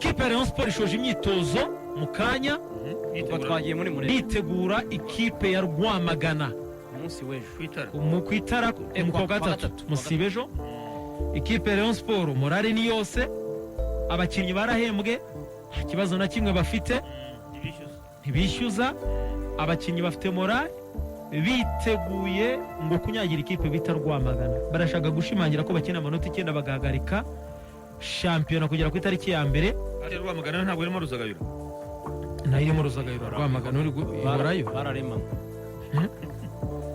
Ikipe ya Rayon Sport ishoje imyitozo mu kanya. Ubwo twagiye muri Murenge. Bitegura ikipe ya Rwamagana. Umunsi w'ejo. Kwitara. Mu ku itara mu kwa kwa gatatu. gatatu. Musibe ejo. Ikipe ya Rayon Sport morale ni yose, abakinnyi barahembwe, nta kibazo na kimwe bafite. Ntibishyuza. Ntibishyuza, abakinnyi bafite morale, biteguye ngo kunyagira ikipe bita Rwamagana. Barashaka gushimangira ko bakina amanota 9, bagahagarika shampiyona kugera ku itariki ya 1. Ati Rwamagana ntabwo irimo Ruzagayura. Nayo irimo Ruzagayura. Rwamagana uri ihorayo. Bararemanywe. Hmm?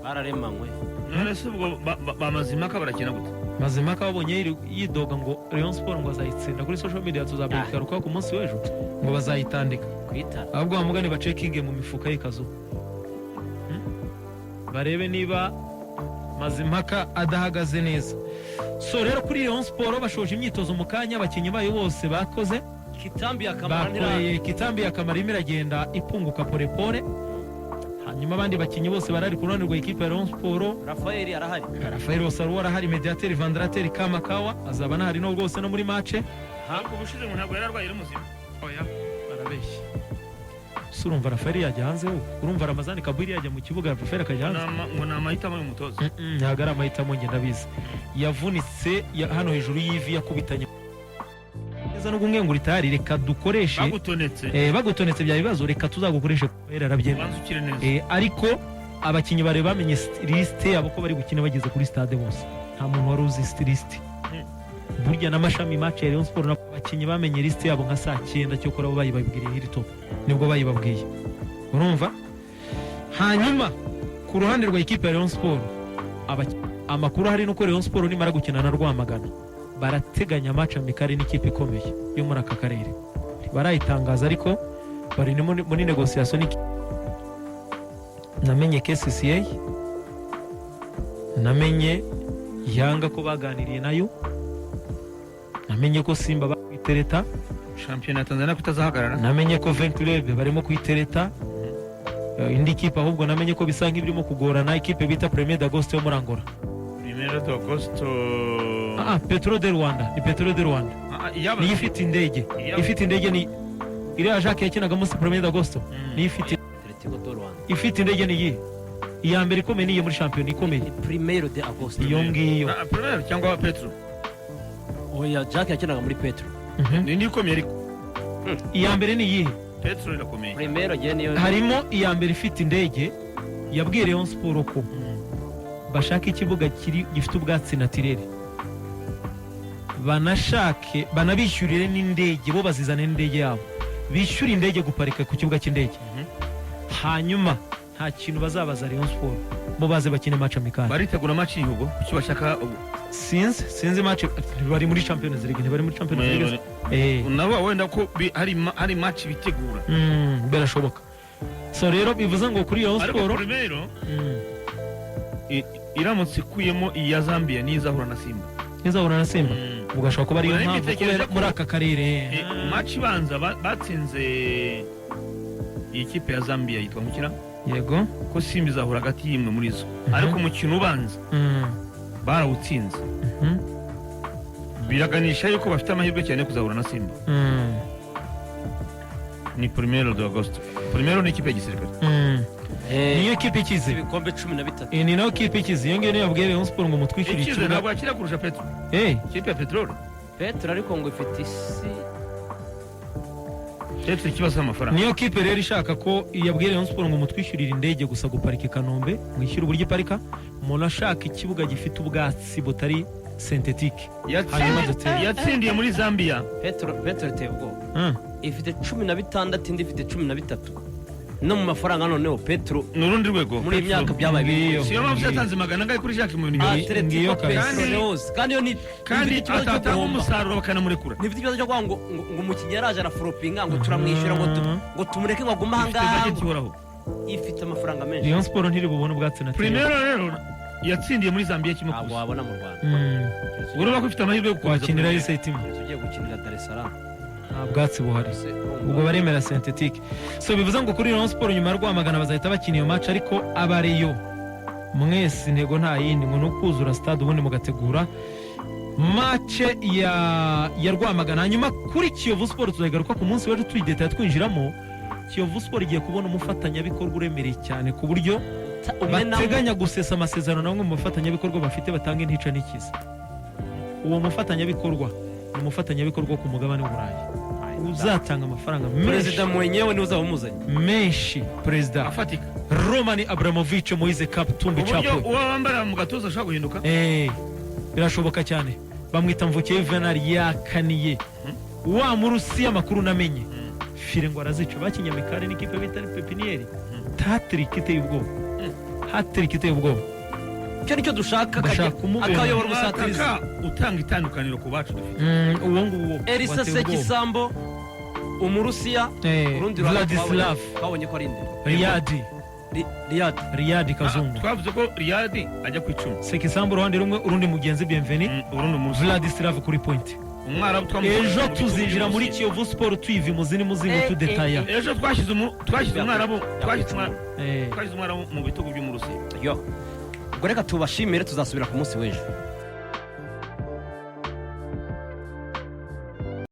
Bararemanywe. None se ubwo bamaze impaka barakina gute? Mazimaka babonye yidoga ngo Rayon Sport ngo azayitsinda kuri social media, tuzabigarukaho ku munsi w'ejo, ngo bazayitandika. Kwitara. Ahubwo bamugane bacekinge mu mifuka y'ikazu, Barebe niba Mazimpaka adahagaze neza. So rero kuri Rayon Sport bashoje imyitozo mu kanya, abakinnyi bayo bose bakoze. Kitambi akamara ntira. Bakoreye kitambi, akamaro irimo iragenda ipunguka polepole. Hanyuma abandi bakinnyi bose barari ku ruhande rwa ikipe ya Rayon Sport. Rafael arahari. Rafael Osaruwa arahari, mediateri Vandrater Kamakawa azaba anahari no rwose no muri match. Ariko ubushize ngo ntabwo yari arwaye, ari muzima. Oya, arabeshya. Se urumva Rafael yajya hanze? We urumva Ramazani Kabiri yajya mu kibuga, Rafael akajya hanze? Ngo ni amahitamo y'umutoza. Ntabwo ari amahitamo, njye ndabizi. Yavunitse hano hejuru y'ivi, yakubitanye neza no kumwengura itari. Reka dukoreshe Bagutonetse. Bagutonetse bya bibazo, reka tuzagukoreshe. Rafael arabyemera. Ubanza ukire neza. Ariko abakinnyi bari bamenye liste yabo ko bari gukina bageze kuri stade bose, nta muntu wari uzi liste. Burya n'amashami match ya Rayon Sport, abakinnyi bamenye liste yabo nka saa 9, cyokora bo bayibabwiriye Hilltop nibwo bayibabwiye, urumva. Hanyuma ku ruhande rwa ikipe ya Rayon Sport, amakuru ahari nuko Rayon Sport nimara gukina na Rwamagana barateganya match amicale n'ikipe ikomeye yo muri aka karere. Barayitangaza, ariko bari no muri négociation. Namenye KCCA, namenye Yanga ko baganiriye nayo, namenye ko Simba bakwitereta. Shampiyona ya Tanzania kutazahagarara. Namenye ko Club barimo kwitereta. Indi kipe ahubwo namenye ko bisa nk'ibirimo kugorana, ikipe bita Premier d'Agosto yo muri Angola. Primero de Agosto. Ah, Petro de Rwanda, ni Petro de Rwanda. Ah, iyaba Niyo ifite indege. Ifite indege ni iriya Jacques yakinagamo, si Premier d'Agosto? Niyo ifite Atletico do Rwanda. Ifite indege ni iyihe? Iya mbere ikomeye niyo muri shampiyona ikomeye. Ni Primeiro de Agosto. Iyo ngiyo. Ah, Primero cyangwa Petro? Oya, Jack yakinaga muri Petro. Ni niyo ikomeye ariko. Iya mbere ni iyihe? Petro irakomeye. Primeiro ngewe niyo. Harimo iya mbere ifite indege yabwiye Rayon Sport ko bashaka ikibuga kiri gifite ubwatsi naturel, banashake banabishyurire n'indege, bo bazizane n'indege yabo, bishyure indege guparika ku kibuga cy'indege. Hanyuma nta kintu bazabaza Rayon Sport, bo baze bakine match amicale. Baritegura match y'igihugu, kuki bashaka ubu? Sinzi match, bari muri Champions League, ntibari muri Champions League? Nabo wenda ko hari match bitegura. Birashoboka. So rero bivuze ngo kuri Rayon Ariko Sport Primero iramutse ikuyemo iya Zambia niyo izahura na Simba. Ntizahura na Simba. Ubwo ashobora kuba ariyo Ubwo nari mpamvu mbitekereje kubera muri aka karere. Match ibanza batsinze iyi kipe ya Zambia yitwa Mukira, ko Simba izahura hagati y'imwe muri zo, ariko umukino ubanza barawutsinze. Biraganisha yuko bafite amahirwe cyane yo kuzahura na Simba. Ni Primero de Agosto. Primero ni ikipe ya gisirikare. Niyo kipe ikize. Ibikombe 13. Ni nayo kipe ikize iyo ngiyo, niyo yabwiye Rayon Sport ngo mutwishyure Ikize. ikibuga. Ntabwo yakira kurusha Petro. Ikipe ya peteroli. Petro ariko ngo ifite isi. Petro ikibazo cy'amafaranga. Niyo kipe rero ishaka ko yabwiye Rayon Sport ngo mutwishyurire indege gusa guparika i Kanombe, mwishyure uburyo iparika, umuntu ashaka ikibuga gifite ubwatsi butari synthétique, hanyuma dutere. Yatsindiye muri Zambia. Petro, Petro iteye ubwoba. Ifite 16, indi ifite 13, no mu mafaranga noneho Petro Ni urundi rwego. muri iyi myaka byabaye bibi. Ngiyo. Siyo mpamvu yatanze 400 kuri Jacques mu bintu bibiri. Ngiyo Atletico kabisa. Petro kandi yo ni Kandi ntifite ikibazo cyo atatanga guhomba. umusaruro bakanamurekura. Ntifite ikibazo cyo kuvuga ngo umukinnyi yaraje araforopinga, ngo turamwishyura, ngo tumureke ngo agume aha Ifite ngaha. budget ihoraho. Ifite amafaranga menshi. Rayon Sport ntiri bubone ubwatsi na Primero rero yatsindiye muri Zambia kimwe Ntabwo ku busa. wabona mu Rwanda. Urabona ko ifite amahirwe yo gukomeza. Wakinira Setima. Keretse ugiye gukinira Dar es Salaam. Nta bwatsi buhari. Se, urumva? Ubwo baremera synthétique. So bivuze ngo kuri Rayon Sport nyuma ya Rwamagana bazahita bakina iyo match, ariko abariyo mwese intego nta yindi ngo ni ukuzura stade, ubundi mugategura Match ya Rwamagana. Hanyuma kuri Kiyovu Sport tuzagaruka ku munsi w'ejo tuyidetaye, twinjiramo. Kiyovu Sport igiye kubona umufatanyabikorwa uremereye cyane, ku buryo bateganya gusesa amasezerano na bamwe mu bafatanyabikorwa bafite batanga intica n'ikiza. Uwo mufatanyabikorwa ni umufatanyabikorwa wo ku mugabane w'Uburayi uzatanga amafaranga menshi. Perezida mwenyewe niwe uzaba umuzanye. Menshi, perezida Afatika. Roman Abramovich Moise Katumbi Uburyo Chapwe. uwo wambara mu gatuza ashobora guhinduka. Birashoboka cyane. Bamwita Mvukiye Venal, yakaniye wa Murusiya. Amakuru namenye, fire ngo arazica. Bakinye amicale n'ikipe bita Pepiniere, hat-trick iteye ubwoba, hat-trick iteye ubwoba. Icyo nicyo dushaka. Ndashaka kumubona. Akayobora ubusatirizi. Umwataka utanga itandukaniro ku bacu dufite. Uwo nguwo Elisa wateye ubwoba. Sekisambo, Umurusiya. Urundi ruhande Vladislav twabonye ko ari inde? Riyadi. Riyadi. Riyadi Kazungu. Twavuze ko Riyadi ajya ku 10. Sekisambo uruhande rumwe, urundi Mugenzi Bienveni. Urundi Umurusiya. Vladislav kuri point. Umwarabu twamushyize Ejo mu bitugu tuzinjira muri by'Umurusiya. Kiyovu Sport tuyiva imuzi n'umuzingo, tudetaya. Ejo twashyize umwarabu twashyize umwarabu mu bitugu by'Umurusiya. Yo, ubwo reka tubashimire, tuzasubira ku munsi w'ejo.